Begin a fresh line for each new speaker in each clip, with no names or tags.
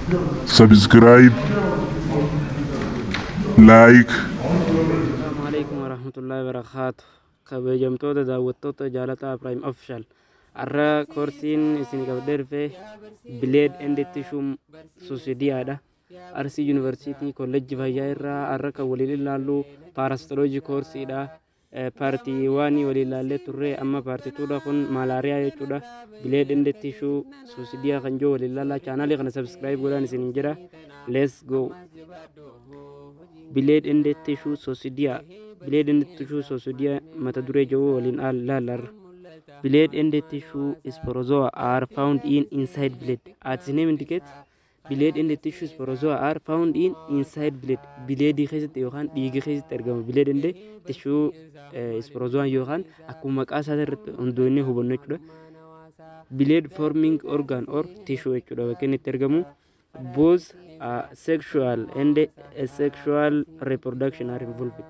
Subscribe, like.
Assalamu alaikum warahmatullahi wabarakatuh. Kabajamtoota daawwattoota jaalataa Prime Official. Har'a koorsiin isin qabdee dhufe Blood and Tissue Pseudocystiidha. Arsii Yuunivarsiitii Kolleejjii Fayyaa irraa har'a kan waliin ilaallu parasitology koorsiidha. Part one waliin ilaallee turre, amma part twodha, kun malaariyaa jechuudha. Blood and Tissue Pseudocyst kan jiru waliin ilaallaa. Chaanaalii kana subscribe godhaan isin jira. Let's go. Blood and Tissue Pseudocyst. Blood and Tissue Pseudocyst mata duree jiru waliin ilaallarra. Blood and tissue sporozoa are found in inside blood. As the name indicates, blood and tissue sporozoa are found in inside blood. Blood keessatti yookaan dhiiga keessatti argama. Blood and tissue sporozoa yookaan akkuma maqaa isaa irratti hundoonnee hubannu jechuudha. Blood forming organ or tissue jechuudha bakka inni itti argamu. Both sexual and asexual reproduction are involved.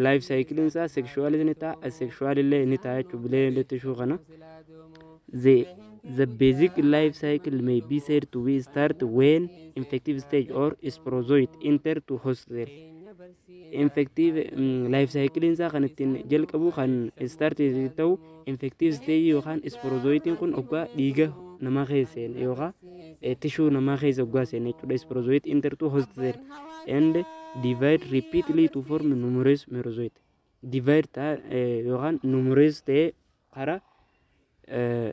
Life cycle isaa sexual ni ta'a, asexual illee ni ta'a jechuudha blood and tissue kana. The basic life cycle may be said to be start when infective stage or sporozoite enter to host cell. Infective life cycle isaa kan ittiin jalqabu, kan start ta'u, infective stage yookaan sporozoitiin kun oggaa dhiiga namaa keessa seene yookaan tissue namaa keessa oggaa seene jechuudha. Sporozoite enter to host cell and divide repeatedly to form numerous merozoite. Divide ta'a yookaan numerous ta'ee karaa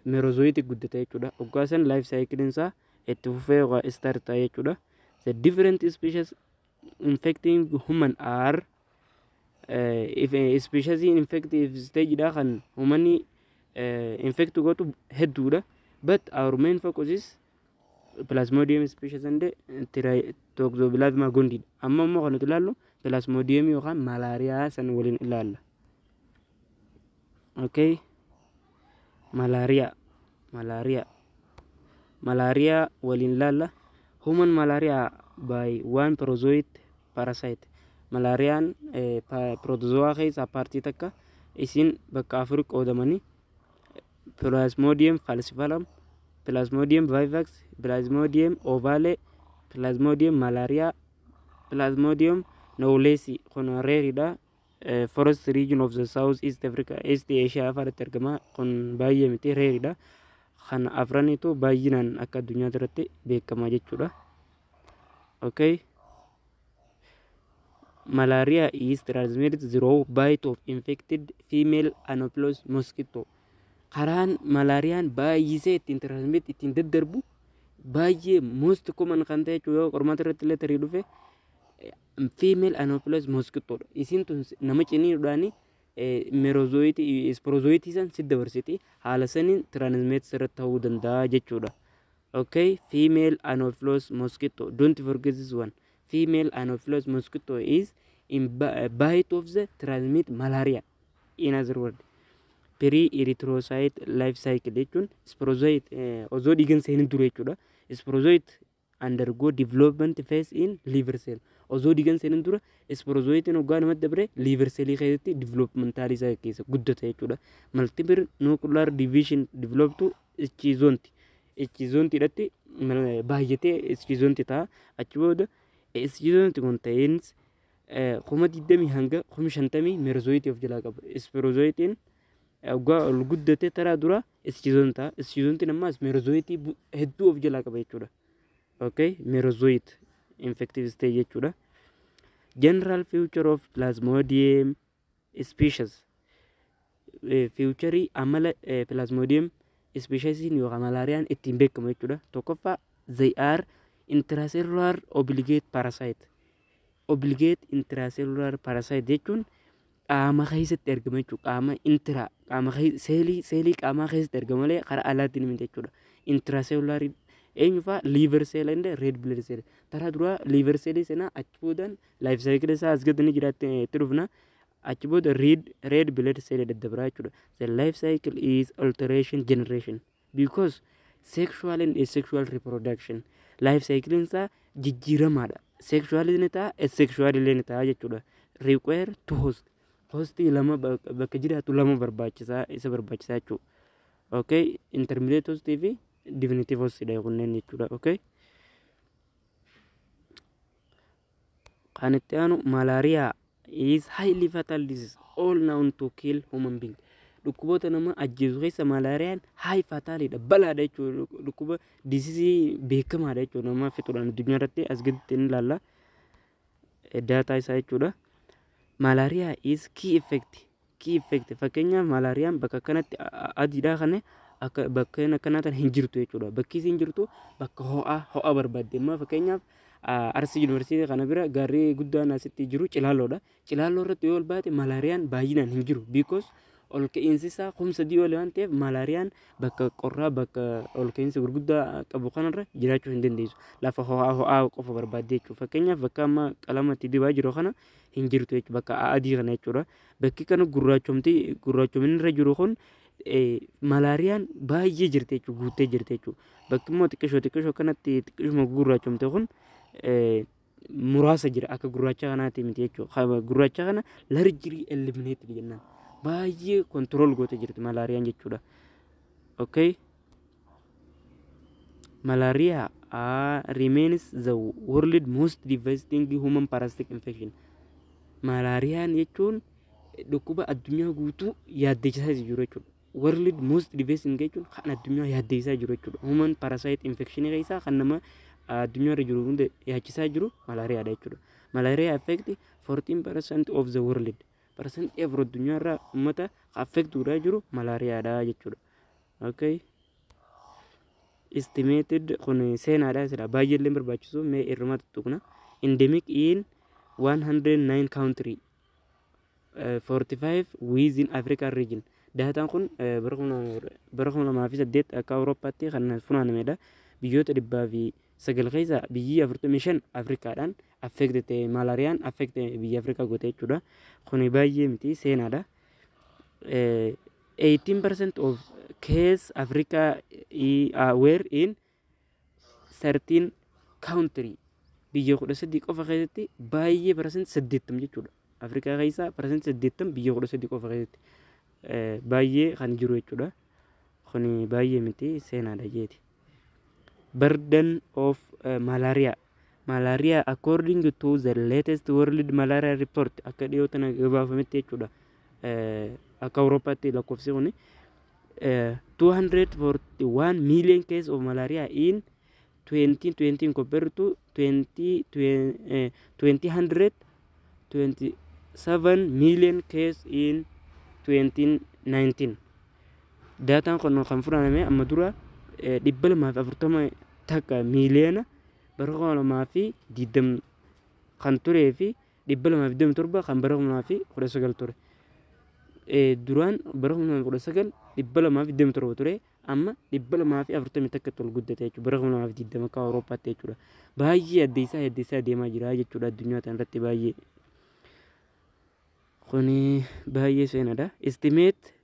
merozoite guddata jechuudha. Oggaa san life cycle isaa itti fufee yookaan start ta'a jechuudha. The different species infecting human are if species infective stage dha kan humanni infect godhu hedduudha. But our main focus is Plasmodium species and Toxoplasma gondii. Amma immoo kan nuti ilaallu Plasmodium yookaan malaariyaa san waliin ilaalla. Okay. Malaariyaa. Malaariyaa. Malaariyaa waliin ilaalla. Human malaria by one protozoite parasite. Malaariyaan protozoa keessaa paartii takka, isin bakka afur qoodamanii: Plasmodium falciparum, Plasmodium vivax, Plasmodium ovale, Plasmodium malaria, Plasmodium knowlesi kun rareidha. Forest region of the South East Africa, East Asia afaanitti argama. Kun baay'ee miti, rareidha. Kan afranitu baay'inaan akka addunyaa irratti beekama jechuudha. Okay. Malaria is transmitted through bite of infected female Anopheles mosquito. Karaan malaariyaan baay'isee ittiin transmit, ittiin daddarbu, baay'ee most common kan ta'e jechuudha, yoo qormaata irratti illee tarii dhufe, female Anopheles mosquito dha. Isiin tun nama ciniinuudhaan merozoite, sporozoite san si dabarsiti, haala saniin transmit irratti ta'uu danda'a jechuudha. Okay, female Anopheles mosquito. Don't forget this one. Female Anopheles mosquito is in bite of the transmit malaria. In other words, pre-erythrocyte life cycle jechuun sporozoite osoo dhiigan seenin dura jechuudha. Sporozoite undergo development phase in liver cell. Osoo dhiigan seenin dura sporozoitiin hoggaa namatti dabre liver cell keessatti developmental isaa keessa guddata jechuudha. Multiple nuclear division develop to schizont. Schizontiidhatti baay'atee schizonti ta'a. Achi booda schizont contains 20,000 hanga 50,000 merozoitii of jalaa qaba. Sporozoitiin waggaa ol guddatee taraa dura schizont ta'a. Schizontiin ammaas merozoitii hedduu of jalaa qaba jechuudha. Okay, merozoite infective stage jechuudha. General feature of Plasmodium species. Featurii amala Plasmodium species yookaan malaariyaan ittiin beekamu jechuudha. Tokkoffaa, they are intracellular obligate parasite. Obligate intracellular parasite jechuun qaama keessatti argama jechuudha. Qaama intra qaama seelii qaamaa keessatti argama malee karaa alaatiin miti jechuudha. Intracellular eenyu fa'aa? Liver cell and red blood cell. Taraa duraa liver cell seenaa, achi boodaan life cycle isaa as gadi ni jiraatti itti dhufna. Achi booda red blood cell daddabraa jechuudha. The life cycle is alteration generation because sexual and asexual reproduction. Life cycle isaa jijjiiramaadha. Sexual ni ta'a, asexual illee ni ta'a jechuudha. Require two host. Hostii lama, bakka jiraatu lama barbaachisaa, isa barbaachisaa jechuudha. Okay, intermediate hostii fi definitive hostidha kunneen jechuudha. Okay. Kan itti aanu, malaria is highly fatal disease all known to kill human being. Dhukkuboota nama ajjeesu keessa malaariyaan high fatalidha, balaadha jechuudha. Dhukkuba disease beekamaadha jechuudha, nama fixuudhaan addunyaa irratti. As gaditti ni ilaalla data isaa jechuudha. Malaria is key effect, key effect. Fakkeenyaaf, malaariyaan bakka kanatti adiidhaa kana akka bakkeen akkanaa tan hin jirtu jechuudha. Bakki isiin jirtu bakka ho'aa, ho'a barbaadde. Amma fakkeenyaaf, Arsii Yuunivarsiitii kana bira gaarri guddaan asitti jiru Cilaalloodha. Cilaalloo irratti yoo ol baate malaariyaan baay'inaan hin jiru. Because ol ka'iinsi isaa 3000 ol waan ta'eef, malaariyaan bakka qorraa, bakka ol ka'iinsa gurguddaa qabu kanarra jiraachuu hin dandeessu. Lafa ho'aa, ho'aa qofa barbaadde jechuudha. Fakkeenyaaf, bakka amma qalama itti dibaa jiru kana hin jirtu jechuudha. Bakka adii kana jechuudha. Bakki kana gurraachomti, gurraachominni irra jiru kun malaariyaan baay'ee jirti jechuudha, guuttee jirti jechuudha. Bakki immoo xiqqishoo xiqqishoo kanatti xiqqishuma gurraachomte kun muraasa jira, akka gurraacha kanaati miti jechuudha. Gurraacha kana largely eliminated jennaan. Baay'ee control goote jirti malaariyaan jechuudha. Okay. Malaria remains the world most devastating human parasitic infection. Malaariyaan jechuun dhukkuba addunyaa guutuu yaaddeessaa jiru jechuudha. World most devastating jechuun kan addunyaa yaaddeessaa jiru jechuudha. Human parasite infection keessaa kan nama addunyaa irra jiru hunda yaachisaa jiru malaariyaadha jechuudha. Malaria affect 14% of the world. Percent 4 addunyaa irraa uummata affect godhaa jiru malaariyaadha jechuudha. Okay. Estimated kun seenaadha, sila baay'ee illee barbaachisu, mee irruma tuttuqna. Endemic in 109 country, 45 within African region. Daataan kun bara 2008 akka Awurooppaatti kan funaanamedha. Biyyoota 109 keessa biyyi 45 Afrikaadhaan affect ta'e, malaariyaan affect biyya Afrikaa goote jechuudha. Kuni baay'ee miti, seenaadha. 18% of case Africa were in 13 country. Biyya 13 qofa keessatti baay'ee, 80% jechuudha. Afrikaa keessaa 80% biyya 13 qofa keessatti baay'ee kan jiru jechuudha. Kuni baay'ee miti, seenaadha jeeti. Burden of malaria. Malaria, according to the latest World Malaria Report, akka dhiyoo tana gabaafametti jechuudha. Akka Awurooppaatti lakkoofsi kuni 241 million case of malaria in 2020 compared to 20, 2027 million case in 2019. Daataan kun kan funaaname amma dura 241 miiliyoona bara 2020 kan turee fi 227 kan bara 2019 ture. Duraan bara 2019 227 ture, amma 241 ol guddate jechuudha bara 2020 akka Awurooppaatti jechuudha. Baay'ee addeessaa addeessaa deemaa jira jechuudha addunyaa kana irratti baay'ee. Kuni baay'ee seenaadha. Estimate,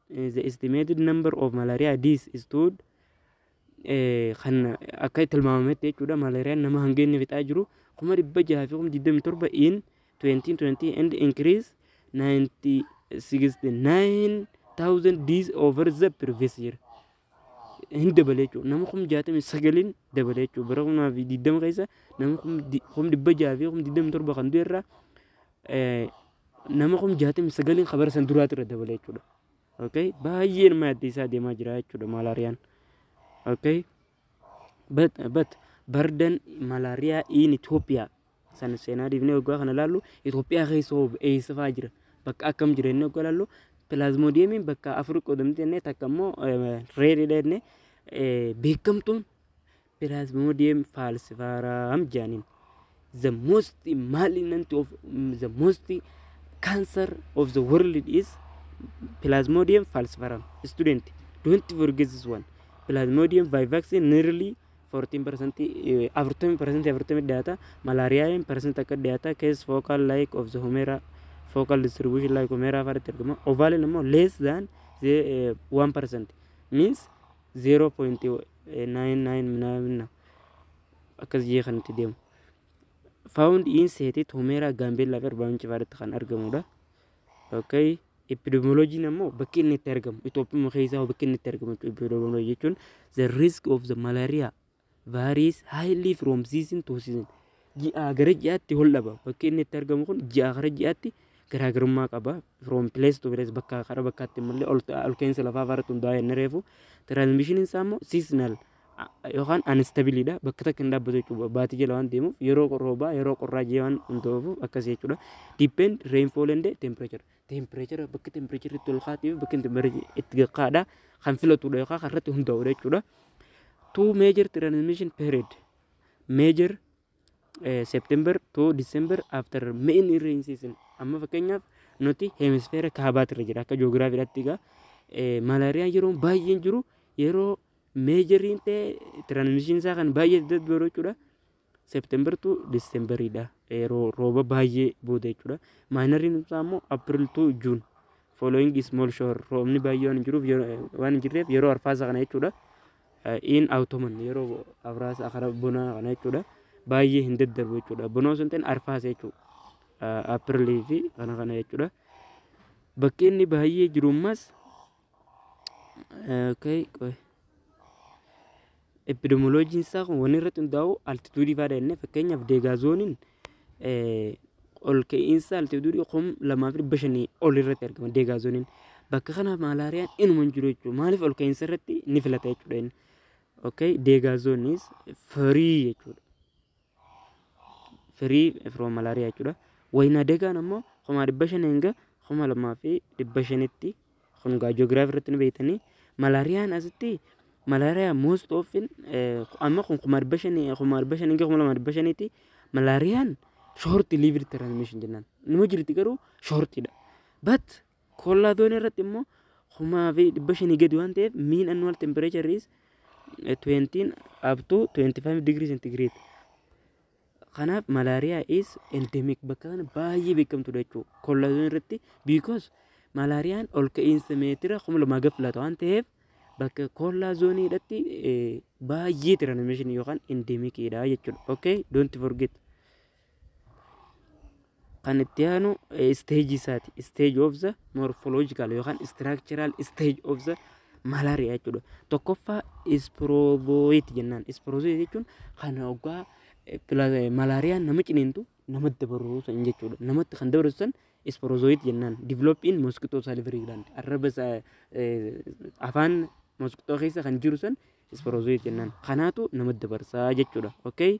the estimated number of malaria deaths stood, kan akka tilmaamametti jechuudha, malaariyaan nama hanga inni fixaa jiru 627,000 in 2020 and increase 69,000 deaths over the previous year. Hin dabale jechuudha. Nama 69,000 dabale jechuudha. Bara 2020 keessa nama 627,000 kan du'e irraa nama 69,000 kabara san duraati irra dabale jechuudha. Okay, baay'ee nama yaaddeessaa deemaa jira jechuudha malaariyaan. Okay, but burden malaria in Ethiopia, san seenaa dhiifnee waggaa kana ilaallu, Itoophiyaa keessa hoo eessa fa'aa jira, bakka akkam jira inni waggaa ilaallu, plasmodiumiin bakka afur qoodamte jennee, takka immoo rareiidha jennee, beekamtuun Plasmodium falciparum jedhaniin. The most malignant of the most cancer of the world is Plasmodium falciparum. Student, don't forget this one. Plasmodium vivax nearly 14%, 40%, 40 dhiyaata. Malaariyaan percent akka dhiyaata. Case focal like of the Humera, focal distribution like Humera fa'aatti argama. Ovale immoo less than the 1%, means 0.99 ምናምን ነው akkas jee kan itti deemu. Found in Setit, Humera, Gaambeellaa fi Arbaa Mincii fa'aatti kan argamudha. Okay. Epidemiologiin ammoo bakki inni itti argamu Itoophiyaa keessaa bakki inni itti argamu jechuudha. Epidemiology jechuun the risk of the malaria varies highly from season to season. Ji'aa gara ji'aatti ol dhaba. Bakki inni itti argamu kun ji'aa gara ji'aatti garaagarummaa qaba. From place to place, bakka gara bakkaatti malee ol ka'iinsa lafaa irratti hundaa'e inni reefu. Transmission isaa immoo seasonal yookaan unstableidha. Bakka takka hin dhaabbatu jechuudha. Baatii jala waan deemuuf, yeroo roobaa, yeroo qorraa jee waan hundaa'uuf akkas jechuudha. Depend rainfall and temperature. Temperature, bakka temperature itti ol kaatee fi bakka temperature itti gad kan filatudha yookaan kan irratti hundaa'udha jechuudha. Two major transmission period. Major September to December after main rain season. Amma fakkeenyaaf nuti hemisfeera kaabaatirra jira akka ji'oogiraafiidhaatti. Egaa malaariyaan yeroo baay'een jiru, yeroo majoriin ta'e transmission isaa kan baay'ee daddabaru jechuudha. September to Decemberiidha, yeroo rooba baay'ee booda jechuudha. Minoriin isaa immoo April to June following small shower, roobni baay'ee waan hin jiruuf, waan hin jirreef yeroo arfaasa kana jechuudha. In autumn, yeroo arfaasa karaa bonaa kana jechuudha. Baay'ee hin daddarbu jechuudha. Bonaa osoo hin ta'in arfaasa jechuudha. Aprilii fi kana kana jechuudha. Bakki inni baay'ee jiru ammas, okay, epidemioloojiin isaa kun wanni irratti hundaa'u altituudii fa'aadha jennee. Fakkeenyaaf deegaa zoneiin ol ka'iinsa altituudii 2500 ol irratti argama deegaa zoneiin. Bakka kanaaf maalaariyaan inuma hin jiru jechuudha. Maaliif? Ol ka'iinsa irratti ni filata jechuudha inni. Okay, deegaa zoneiis free jechuudha. Free from malaria jechuudha. Wayina deegaan ammoo 500,000 hanga 2500tti. Kun gaa ji'oogiraafii irratti ni beektanii. Malaariyaan asitti malaariyaa most often amma kun 500,000, 500,000 hanga 2500tti. Malaariyaan short lived transmission jennaan. Numa jirti garuu shortidha. But kollaa zone irratti immoo 5,500 gadi waan ta'eef, mean annual temperature is 20 up to 25 degree centigrade. Kanaaf malaariyaa is endemic, bakka kana baay'ee beekamtudha jechuudha. Kollaa zone irratti, because malaariyaan ol ka'iinsa meetira 2000 gad filata waan ta'eef, bakka kollaa zoneiidhatti baay'ee transmission yookaan endemicidha jechuudha. Okay, don't forget. Kan itti aanu stage isaati. Stage of the morphological yookaan structural stage of the malaria jechuudha. Tokkoffaa sporozoite jennaan. Sporozoite jechuun kan hoggaa malaariyaan nama ciniintu namatti dabaru san jechuudha. Namatti kan dabarsu san sporozoite jennaan. Develop in mosquito salivary gland. Arraba afaan mosquito keessa kan jiru san sporozoite jennaan. Kanaatu namatti dabarsaa jechuudha. Okay.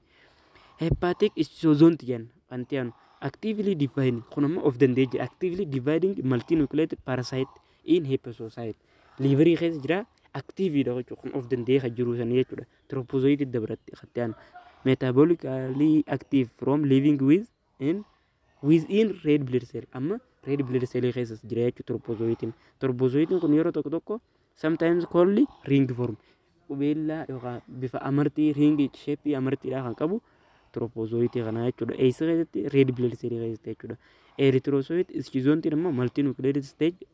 Hepatic schizont jenna kan itti aanu. Actively dividing, kun ammoo of danda'ee jira. Actively dividing multinucleated parasite in hepatocyte. Liverii keessa jira, activeidha jechuudha. Kun of danda'ee kan jiru sanii jechuudha. Trophozoite dabaratti kan itti aanu. Metabolically active from living with in within red blood cell. Amma red blood cell keessa jira jechuudha trophozoitiin. Trophozoitiin kun yeroo tokko tokko sometimes called ring form. Qubeellaa yookaan bifa amartii, ring shape amartiidhaa kan qabu trophozoitii kana jechuudha. Eessa keessatti? Red blood cell keessatti jechuudha. Erythrocyte schizontiin immoo multinucleated stage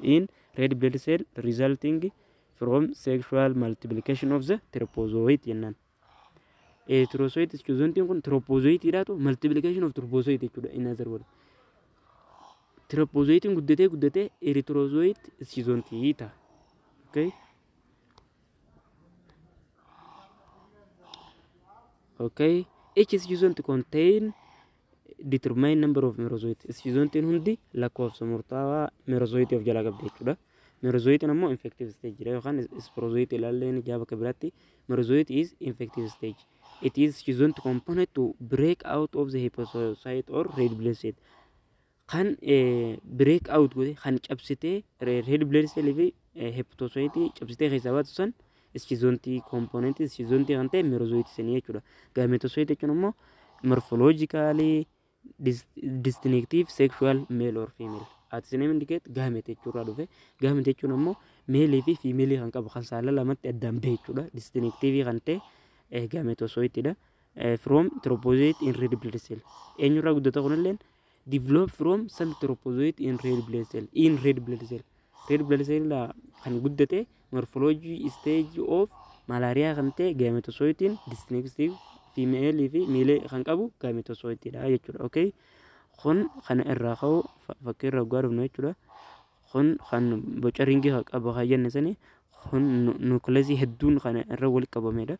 in red blood cell resulting from sexual multiplication of the trophozoite jennaan. Erythrocyte schizontiin kun trophozoitiidhaatu multiplication of trophozoite jechuudha, in other words. Trophozoitiin guddatee guddatee erythrocyte schizontii ta'a. Okay. Okay. Each schizont contain determine number of merozoite. Schizontiin hundi lakkoofsa murtaawaa merozoite of jalaa qabdi jechuudha. Merozoitiin ammoo infective stage jira yookaan sporozoite ilaalleen ijaa bakka biraatti. Merozoite is infective stage. It is schizont component to break out of the hepatocyte or red blood cell. Kan break out godhe, kan cabsitee red blood cell fi hepatocyte cabsitee keessaa baatu san schizontii component, schizontii kan ta'e merozoite sanii jechuudha. Gametocyte jechuun immoo morphologically distinctive sexual male or female. As name indicate, gamete jechuurraa dhufe. Gamete jechuun ammoo maleii fi femaleii kan qabu, kan saala lamatti addaan bahe jechuudha. Distinctive kan ta'e gametocyteidha. From trophozoite in red blood cell. Eenyurraa guddata kunilleen? Develop from some trophozoite in red blood cell. In red blood cell. Red blood cell kan guddate morphology stage of malaria kan ta'e gametocytein distinctive female fi male kan qabu gametocyteidha jechuudha. Okay. Kun kana irraa ka'u fakkii irraa dhugaa dhufnu jechuudha. Kun kan boca ringii qabu kan jenne sani, kun nucleusii hedduun kana irra walitti qabamedha.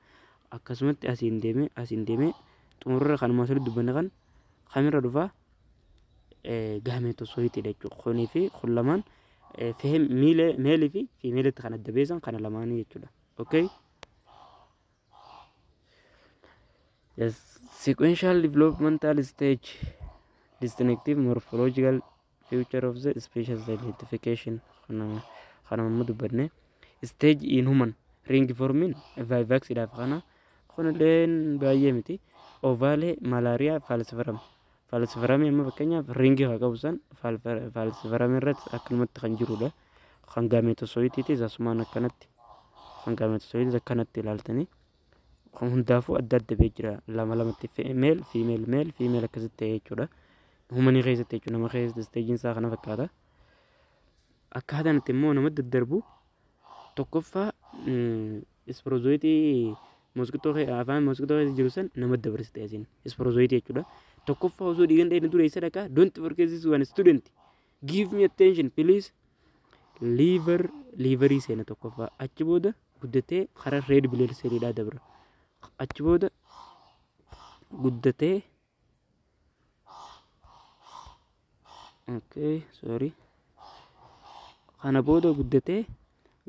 Akkasumatti asiin deemee asiin deemee Xumurra kanuma asirratti dubbanne kan kamirra dhufaa gametocyteiidha jechuudha. Kunii fi kun lamaan maleii fi femaleitti kan adda beesan kana lamaanii jechuudha. Okay. Yes. Sequential developmental stage, distinctive morphological feature of the species identification kana amma dubbanne. Stage in human ring forming vivax dhaaf kana kunilleen baay'ee miti. Ovale, malaria, falciparum. Falciparum amma fakkeenyaaf ringii haa qabu san falciparum irratti akkanumatti kan jirudha. Kan gametocyteiitis asumaan akkanatti, kan gametocyteiitis akkanatti ilaaltanii kan hundaafuu adda adda ba'ee jira, lama lamatti, male, female, male, female akkasitti ta'e jechuudha. Humanii keessatti jechuudha, nama keessatti stageiin isaa kana fakkaata. Akkaataan itti immoo namatti daddarbu, tokkoffaa sporozoiteii mosquito afaan mosquito keessa jiru san namatti dabarsite asiin sporozoiteii jechuudha. Tokkoffaa osoo dhiigan dheedhin dura eessa dhaqaa? Don't forget this one, student. Give me attention, please. Liver, liverii seena tokkoffaa, achi booda guddatee karaa red blood celliidhaa dabra. Achi booda guddatee, okay, sorry, kana booda guddatee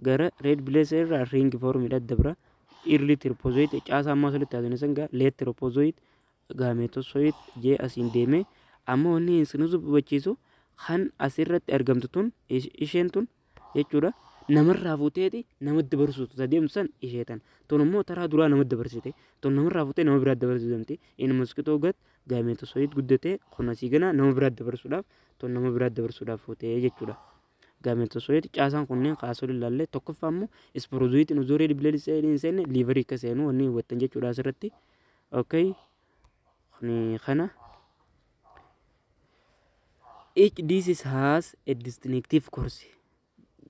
gara red blood cell irraa ring formidha dabra. Early trophozoite caasaa ammaa asirratti haasofne san gaa late trophozoite, gametocyte jee asiin deemee. Amma wanni isin hubachiisu kan asirratti argamtu tun, isheen tun jechuudha, namarraa fuuteeti namatti dabarsuutu adeemsu san ishee tan tun immoo taraa duraa namatti dabarsite, tun namarraa fuutee nama biraatti dabarsuu dandeetti. Inni mosquito gut gametocyte guddatee kun asii gana nama biraatti dabarsuudhaaf, tun nama biraatti dabarsuudhaaf fuutee jechuudha. Gametocyte caasaan kunneen kaasuu ilaalle. Tokkoffaa immoo sporozoiteiin osoo red blood cellii hin seenne liverii akka seenu wanni hubattan jechuudha asirratti. Okay. Kuni kana. Each disease has a distinctive course.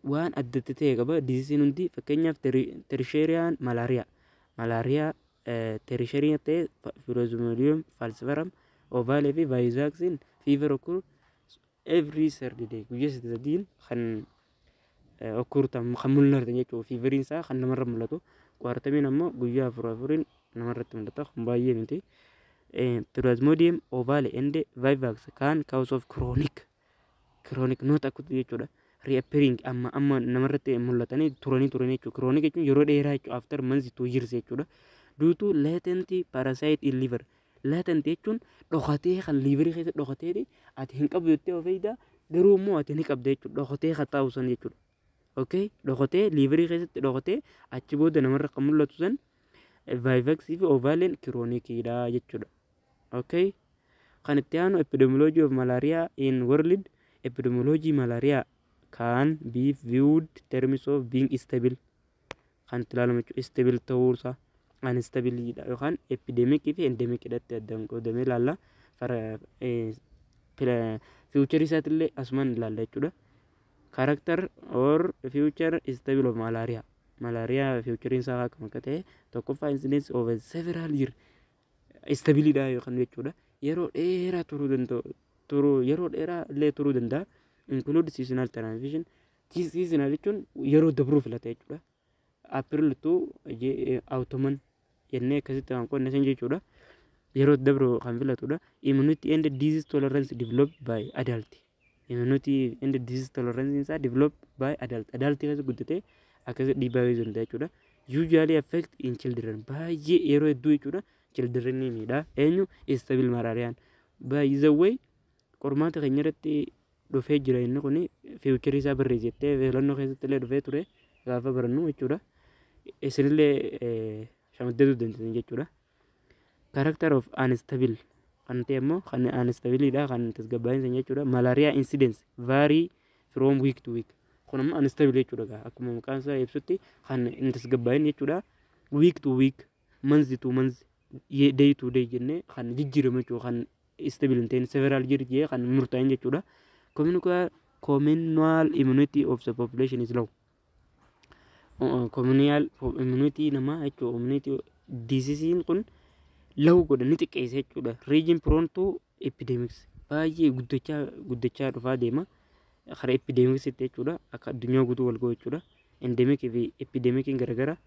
Waan addatti ta'e qaba. Diseasiin hundi, fakkeenyaaf tertiary malaria. Malaria tertiary ta'e Plasmodium falciparum, ovale fi vivaxiin fever occur every third day, guyyaa sadii sadiin kan occur kan mul'atan jechuudha. Feveriin isaa kan namarra mul'atu. Quartamiin ammoo guyyaa afur afuriin namarratti mul'ata. Kun baay'ee miti. Plasmodium ovale and vivax can cause of chronic, not acute jechuudha. Reappearing amma amma namarratti mul'atanii turanii turanii jechuudha. Chronic jechuun yeroo dheeraa jechuudha. After months to years jechuudha. Due to latent parasite in liver. Latent jechuun dhokatee kan liverii keessa dhokatee ati hin qabdu jettee of eegdaa, garuu immoo ati ni qabda jechuudha. Dhokatee kan taa'u san jechuudha. Okay, dhokatee liverii keessatti dhokatee achi booda namarra kan mul'atu san vivaxii fi ovaleen chroniciidha jechuudha. Okay, kan itti aanu epidemiology of malaria in world. Epidemiology malaria can be viewed terms of being stable kan itti ilaalamu jechuudha. Stable ta'uusaa, unstableiidha yookaan epidemicii fi endemiciidhatti addaan qoodamee ilaalla. Featureii isaatiillee asumaan ilaalla jechuudha. Character or feature stable of malaria. Malaria featureiin isaa akkam akka ta'e, tokkoffaa incidence over several year stableiidha yookaan jechuudha. Yeroo dheeraa turuu danda'u, turuu yeroo dheeraa illee turuu danda'a. Include seasonal transmission. Seasonal jechuun yeroo dabruu filata jechuudha. April to autumn jennee akkasitti kan qonne san jechuudha. Yeroo dabru kan filatudha. Immunity and disease tolerance developed by adult. Immunity and disease tolerance isaa developed by adult. Adult keessa guddatee akkasitti dhiibbaa geessisuu danda'a jechuudha. Usually affect in children. Baay'ee yeroo hedduu jechuudha. Children ni miidha. Eenyu? Stable malariaan. By the way, qormaata keenya irratti dhufee jira inni kun, featureii isaa barreessitee filannoo keessatti illee dhufee ture gaafa barannu jechuudha. Isinillee shamaddaduu dandeessan jechuudha. Character of unstable kan ta'e immoo kan unstableiidha, kan tasgabbaa'insa jechuudha. Malaria incidence vary from week to week. Kun immoo unstable jechuudha, akkuma maqaan isaa ibsutti kan hin tasgabbaa'in jechuudha. Week to week, month to month, day to day jennee kan jijjiiramu jechuudha, kan stable hin ta'in, several year jee kan murtaa'in jechuudha. Communal immunity of the population is low. Communal immunity namaa jechuudha. Immunity diseasiin kun low godha, ni xiqqeessa jechuudha. Region prone to epidemics baay'ee guddachaa guddachaa dhufaa deema. Karaa epidemicsitti jechuudha. Akka addunyaa guutuu wal ga'u jechuudha. Endemic fi epidemiciin garagara.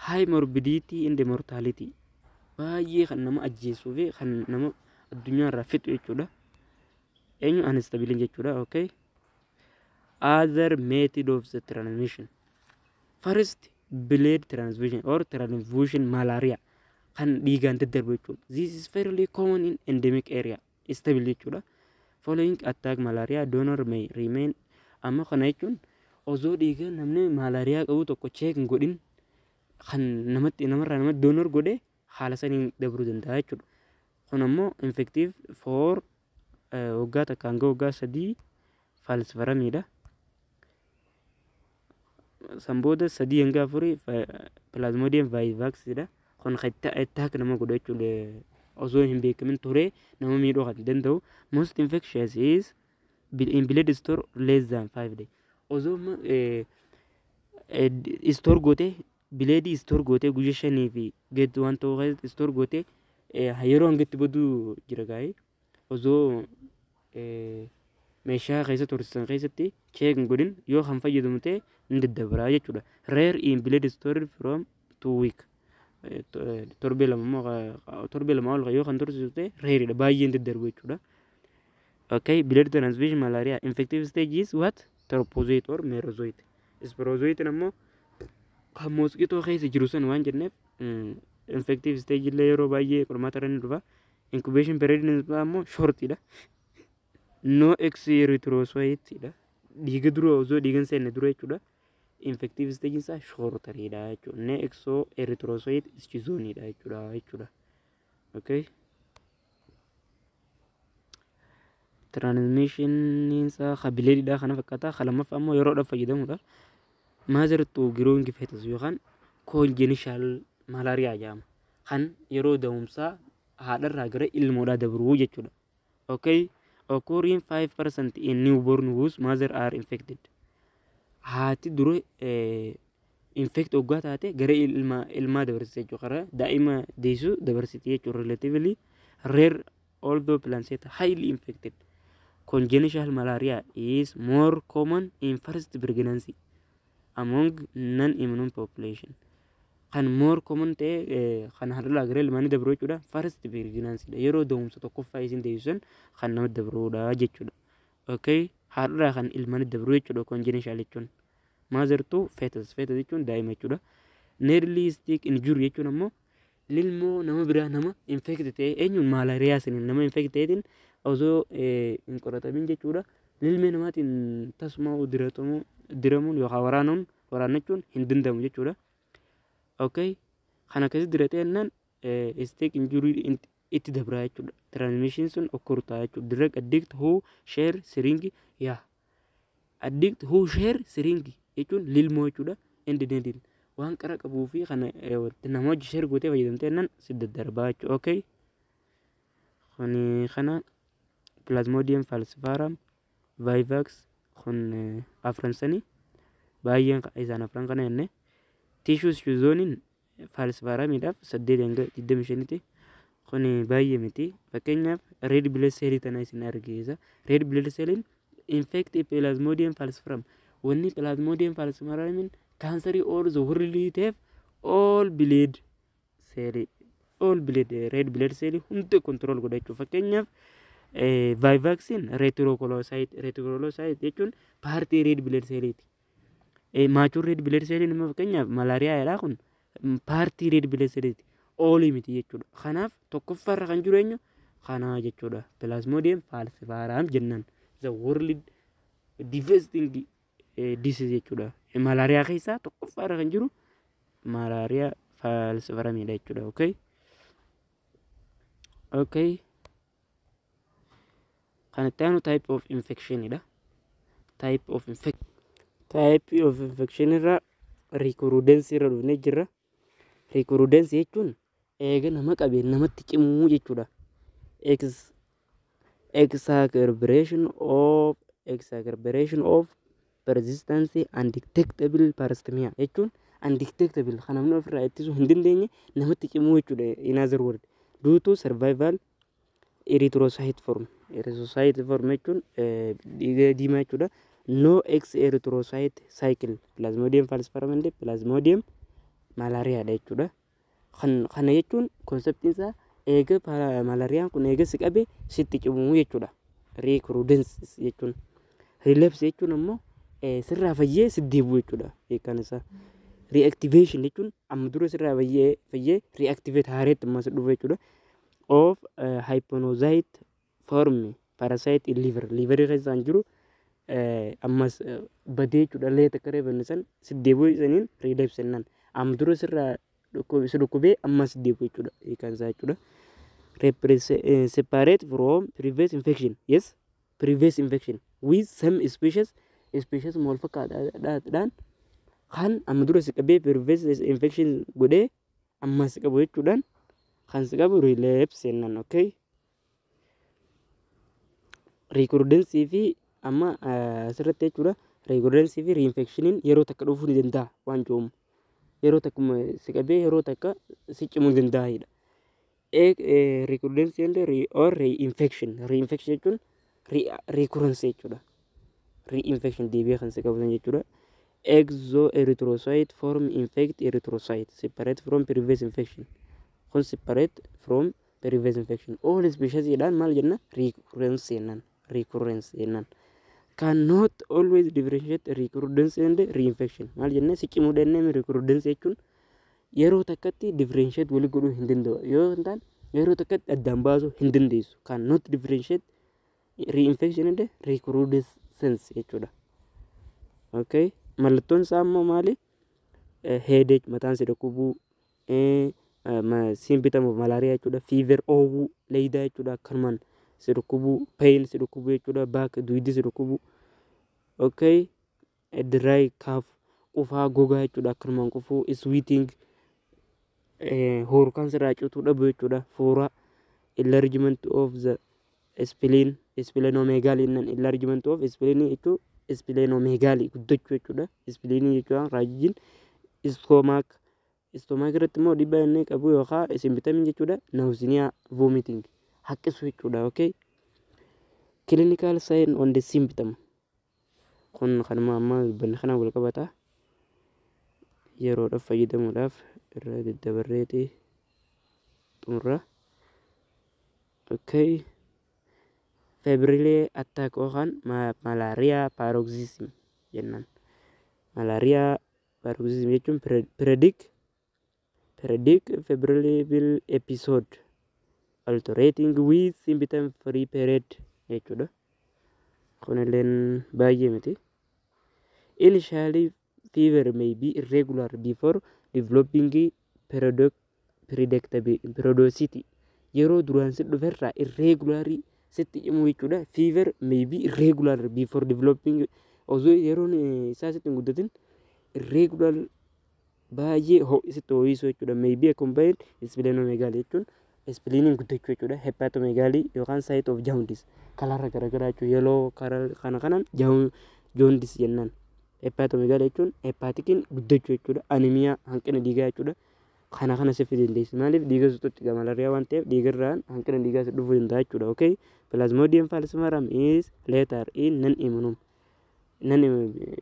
High morbidity and mortality. Baay'ee kan nama ajjeesuu fi kan nama addunyaarraa fixu jechuudha. Eenyu? Unstable jechuudha. Okay. Other method of the transmission. First, blood transfusion or transfusion malaria kan dhiigaan daddarbu jechuudha. This is fairly common in endemic area. Stable jechuudha. Following attack, malaria donor may remain. Amma kana jechuun osoo dhiiga namni malaariyaa qabu tokko check hin godhin kan namatti namarraa namatti donor godhe haala saniin dabruu danda'a jechuudha. Kun ammoo infective for waggaa 1 hanga waggaa 3 falciparumiidha. San booda 3 hanga 4 Plasmodium vivaxidha. Kun attack nama godha jechuudha. Osoo hin beekamin turee nama miidhuu kan danda'u. Most infectious is in blood store less than 5 day. Osoo store gootee, bloodii store gootee, guyyaa 5 fi gadi waan ta'uu keessatti store gootee yeroo hanga itti baduu jira gaa'ee osoo meeshaa keessa tursiisan keessatti check hin godhin yoo kan fayyadamu ta'e ni daddabaraa jechuudha. Rare in blood stored from 2 week. Torbee 2 immoo, torbee 2 ol yoo kan tursiisu ta'e rareiidha, baay'een daddarbu jechuudha. Okay, blood transfusion malaria infective stage is what? Trophozoite or merozoite. Sporozoite ammoo kan mosquito keessa jiru san waan jenneef infective stage illee yeroo baay'ee qormaata irra ni dhufa. Incubation period ammoo shortidha. No erythrocyte dha. Dhiiga dura osoo dhiigan seenne dura jechuudha. Infective stage isaa shorteriidha jechuudha. No exo erythrocyte schizontiidha jechuudha. Okay. Transmission isaa ka bloodiidha kana fakkaata. Ka lammaffaa ammoo yeroodhaaf fayyadamuudha. Mother to growing fetus yookaan congenital malaria jedhama. Kan yeroo da'umsaa haadharraa gara ilmoodhaa dabruu jechuudha. Okay. Occurring 5% in newborn whose mother are infected. Haati dura infect hoggaa taate gara ilmaa dabarsite jechuudha. Karaa daa'ima deessu dabarsite jechuudha. Relatively rare, although placenta highly infected. Congenital malaria is more common in first pregnancy among non-immune population. Kan more common ta'e kan haadharraa gara ilmaanii dabru jechuudha. First pregnancy dha. Yeroo da'umsa tokkoffaa isin deessisan kan nama dabrudha jechuudha. Okay. Haadharraa kan ilmaanii dabru jechuudha congenital jechuun. Mother to fetus. Fetus jechuun daa'ima jechuudha. Needle stick injury jechuun ammoo lilmoo nama biraa nama infect ta'e, eenyuun, malaariyaa saniin nama infect ta'eetiin osoo hin qoratamin jechuudha. Lilmee namaatiin tasuma diratamuu diramuun yookaan waraanuun waraannachuun hin danda'amu jechuudha. Okay. Kan akkasitti diratee jennaan stick injury itti dabraa jechuudha. Transmission sun occur ta'a jechuudha. Drug addict who share syringe, yaa. Addict who share syringe jechuun lilmoo jechuudha. And needle waan qara qabuu fi kana nama hojii share gootee fayyadamtee jennaan si daddarbaa jechuudha. Okay. Kuni kana Plasmodium falciparum, vivax kun afran sanii baay'een isaan afran kana jenne. Tissue schizontiin falciparumiidhaaf 8 hanga 25tti, kun baay'ee miti. Fakkeenyaaf red blood cell tana isin argisiisa. Red blood celliin infect Plasmodium falciparum, wanni Plasmodium falciparumiin cancerii all the world ta'eef all blood cell, all blood, red blood cell hunda control godha jechuudha. Fakkeenyaaf vivaxiin reticulocyte, reticulocyte jechuun partii red blood celliiti. Mature red blood celliin immoo fakkeenyaaf malaariyaadha, kun partii red blood celliiti. Allii miti jechuudha. Kanaaf tokkoffaarra kan jiru eenyu? Kana jechuudha. Plasmodium falciparum jennaan. The world devastating disease jechuudha. Malaariyaa keessaa tokkoffaarra kan jiru malaariyaa falciparumiidha jechuudha. Okay. Okay. Kan itti aanu type of infection dha. Type of infection. Type of infection irra recrudescence irra dhufnee jirra. Recrudescence jechuun eega nama qabee namatti cimuu jechuudha. Exacerbation of persistence undetectable parasitemia jechuun undetectable kan namni ofirraa ittisuu hin dandeenye namatti cimuu jechuudha. In other word, due to survival erythrocyte form. Erythrocyte form jechuun dhiiga diimaa jechuudha. No ex erythrocyte cycle, Plasmodium falciparum and Plasmodium malaria dha jechuudha. Kan kana jechuun conceptiin isaa eega malaariyaan kun eega si qabe sitti cimuu jechuudha. Recrudescence jechuun. Relapse jechuun ammoo sirraa fayyee si deebi'u jechuudha hiikkaan isaa. Reactivation jechuun amma dura sirraa fayyee reactivate haareetti ammas dhufu jechuudha. Of hypnozoite form parasite in liver. Liverii keessa kan jiru ammas badee jechuudha. Leeta akka reefanne san si deebi'u saniin relapse jennaan. Amma dura sirraa si dhukkubee ammas deebi'u jechuudha hiikkaan isaa jechuudha. Separate from previous infection. Yes, previous infection with some species wal fakkaataadhaan kan amma dura si qabee previous infection godhee ammas si qabu jechuudhaan kan si qabu relapse jennaan. Okay. Recrudescence fi amma asirratti jechuudha. Recrudescence fi reinfectioniin yeroo takka dhufuu ni danda'a waan jedhamu. Yeroo takka si qabee yeroo takka si cimuu ni danda'edha. Recrudescence and or reinfection. Reinfection jechuun recurrence jechuudha. Reinfection deebi'ee kan si qabu jechuudha. Exoerythrocyte form infect erythrocyte separate from previous infection. Kun separate from previous infection. All species jedhaan maal jenna? Recurrence jennaan. Recurrence jennaan. Cannot always differentiate recrudescence and reinfection. Maal jennee si cimuu dandeenye recrudescence jechuun yeroo takkatti differentiate walii godhuu hin danda'u. Yoo hin taane yeroo takkatti addaan baasuu hin dandeessu. Cannot differentiate reinfection and recrudescence jechuudha. Okay. Mallattoon isaa immoo maali? Headache, mataan si dhukkubuu, symptom of malaria jechuudha. Fever, oowwuu, leeydaa jechuudha. Akkanumaan si dhukkubuu, pain si dhukkubuu jechuudha. Back, dugdi si dhukkubuu. Okay. Dry cough, qufaa gogaa jechuudha. Akkanumaan qufuu, sweating, hoorkaan sirraa cituu dhabu jechuudha. Fuuraa, enlargement of the spleen, splenomegaly jennaan. Enlargement of spleen jechuun splenomegaly guddachuu jechuudha. Spleen jechuudha raajiin stomach. Stomach irratti immoo dhiibbaa inni qabu yookaan symptomiin jechuudha. Nausea, vomiting, haqqisuu jechuudha. Okay. Clinical sign on the symptom. Kun kanuma amma dubbanne kana wal qabata. Yeroodhaaf fayyadamuudhaaf irra daddabarreeti xumurra. Okay. Febrile attack yookaan malaria paroxysm jennaan. Malaria paroxysm jechuun periodic febrile episode alternating with symptom free period jechuudha. Kunilleen baay'ee miti. Initially, fever may be irregular before developing periodicity. Yeroo duraan si dhuferraa irregular sitti cimuu jechuudha. Fever may be irregular before developing, osoo yeroon isaa sitti hin guddatin irregular baay'ee sitti ho'isu jechuudha. May be accompanied splenomegaly jechuun spleeniin guddachuu jechuudha. Hepatomegaly yookaan site of jaundice kalarra garaagaraa jechuudha. Yellow kana kanaan jaundice jennaan. Hepatomegaly jechuun hepaticiin guddachuu jechuudha. Anemia, hanqina dhiigaa jechuudha. Kana kana siif dandeessi. Maaliif dhiiga sututti malaariyaa waan ta'eef dhiigarraan hanqina dhiigaa si dhufuu danda'a jechuudha. Okay. Plasmodium falciparum is lethal in non immune. Non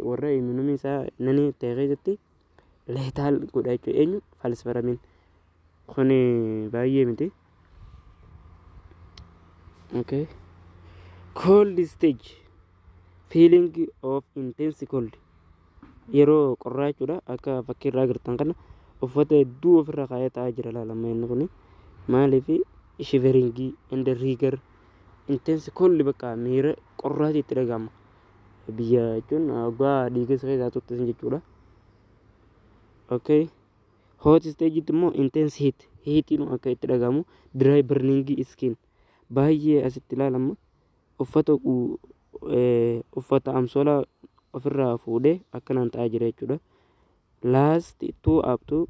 warra immune isaa nani ta'e keessatti lethal godha jechuudha. Eenyu falciparumiin. Kun baay'ee miti. Okay. Cold stage. Feeling of intense cold. Yeroo qorraa jechuudha. Akka fakkii irraa agartan kana uffata hedduu ofirra kaayee taa'aa jira laalama inni kuni. Maaliif shivering and rigor, intense cold, bakka miira qorraati itti dhagahama. Biyya jechuun waggaa dhiiga isa keessaa turte jechuudha. Okay. Hot stage immoo intense heat. Heatiin akka itti dhagahamu, dry burning skin. Baay'ee asitti ilaalama. Uffata amsoolaa ofirraa fuudhee akkanaan ta'aa jira jechuudha. Last 2 up to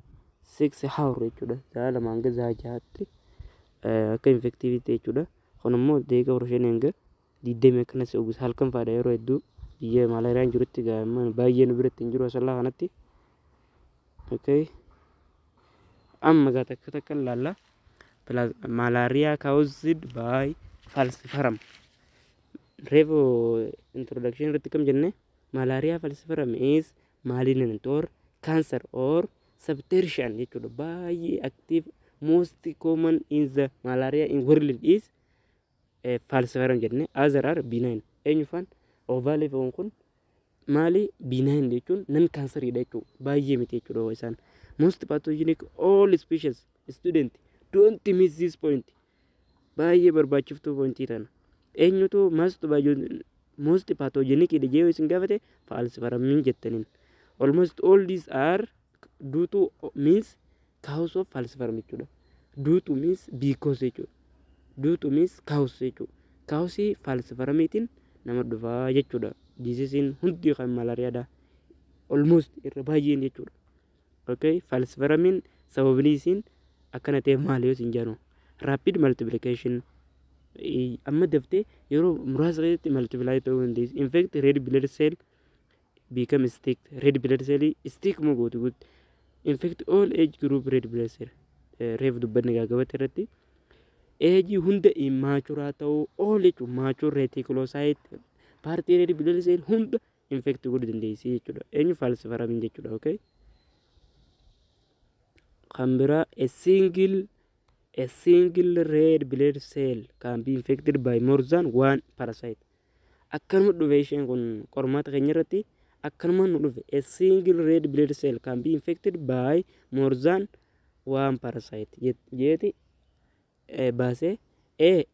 6 hour jechuudha. Sa'a 2 hanga sa'a 6tti akka infectivity jechuudha. Kun immoo daqiiqaa 15 hanga 20 akkanas ogusa halkan faadha yeroo hedduu biyya malaariyaan jirutti baay'ee nu biratti hin jiru asallaa kanatti. Okay. Amma gaa takka takka ilaalla. Malaria caused by falciparum. Reefu introduction irratti kam jenne malaria falciparum is malignant or cancer or Subterranean jechuudha. Baay'ee active, most common in the malaria in world is falciparum jenne. Other are benign. Eenyu faan? Ovale foon kun maali? Benign jechuun non kansariidha jechuudha. Baay'ee miti jechuudha isaan. Most pathogenic all species. Student, don't miss this point. Baay'ee barbaachiftuu pointii tana. Eenyutu most pathogenic jedhee yoo isin gaafate, falciparumiin jettaniin. Almost all these are due to means cause of falciparum jechuudha. Due to means because jechuudha. Due to means cause jechuudha. Cause falciparumiitiin nama dhufaa jechuudha. Diseasiin hundi kan malaariyaadha. Almost irra baay'een jechuudha. Okay, falciparumiin sababni isiin akkana ta'eef maali yoo isin jedhu, rapid multiplication, amma daftee yeroo muraasa keessatti multiply ta'uu dandeessi. Infect red blood cell, become stick, red blood cell stick moo gootu guutu. Infect all age group red blood cell, reef dubbanni gaagabatti irratti age hunda immature ta'uu, all jechuun mature reticulocyte partii red blood cell hunda infect godhuu dandeessi jechuudha. Eenyu? Falciparumiin jechuudha. Okay. Kan biraa, a single red blood cell can be infected by more than one parasite. Akkanuma dhufe isheen kun qormaata keenya irratti akkanuma nu dhufe. A single red blood cell can be infected by more than one parasite jeeti baasee, A,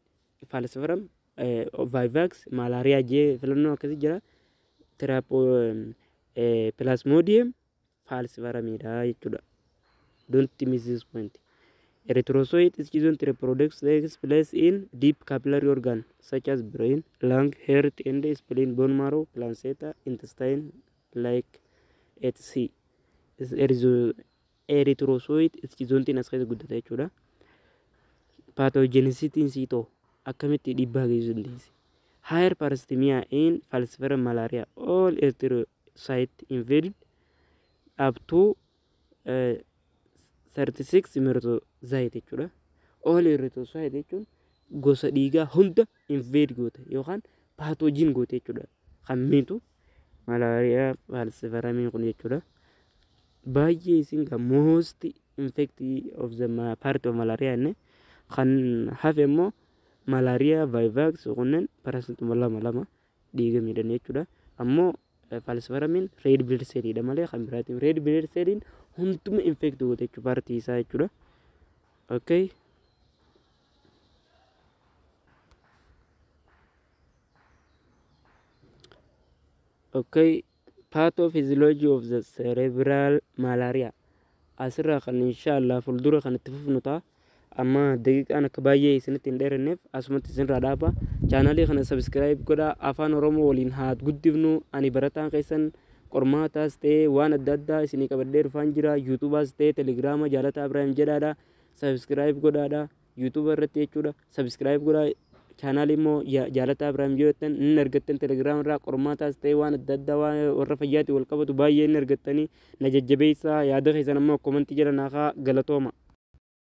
falciparum, vivax, malaria jee filannoo akkasii jira. Plasmodium falciparumiidha jechuudha. Don't miss this point. Erythrocyte schizont reproducts takes place in deep capillary organ such as brain, lung, heart and spleen, bone marrow, placenta, intestine, like etc. Erythrocyte schizontiin as keessa guddata jechuudha. Pathogenicity siitoo akkamitti dhiibbaa geessisuu dandeessi? Higher parasitemia in falciparum malaria. All erythrocyte invaded up to 36 merozoite jechuudha. All erythrocyte jechuun gosa dhiigaa hunda invade goote yookaan pathogen goote jechuudha. Kan miitu malaariyaa falciparumiin kun jechuudha. Baay'ee isin kan most infect of the part of malaria inni kan hafe immoo malaariyaa vivax kunneen parasituma lama lama dhiiga miidhan jechuudha. Ammoo falciparumiin red blood cellidha malee kan biraatiin red blood celliin hunduma infect goote jechuudha, partii isaa jechuudha. Okay. Okay. Pathophysiology of the cerebral malaria. Asirraa kan inshallah fuuldura kan itti fufnu ta'a. Amma daqiiqaan akka baay'ee isinitti hin dheeranneef asumatti isinirraa dhaaba. Chaanaalii kana subscribe godhaa, afaan Oromoo waliin haa guddifnu. Ani barataan keessan qormaataas ta'ee waan adda addaa isinii qabadhee dhufaan jira. YouTubeaas ta'ee Telegrama Jaalataa Ibrahim jedhaadha. Subscribe godhaadha. YouTubea irratti jechuudha. Subscribe godhaa. Chaanaalii immoo Jaalataa Ibrahim yoo jettan inni argattan, Telegrama irraa qormaataas ta'ee waan adda addaa, waan warra fayyaatiin wal qabatu baay'ee inni argattanii. Na jajjabeessaa, yaada keessan ammoo commentii jala naa galatooma.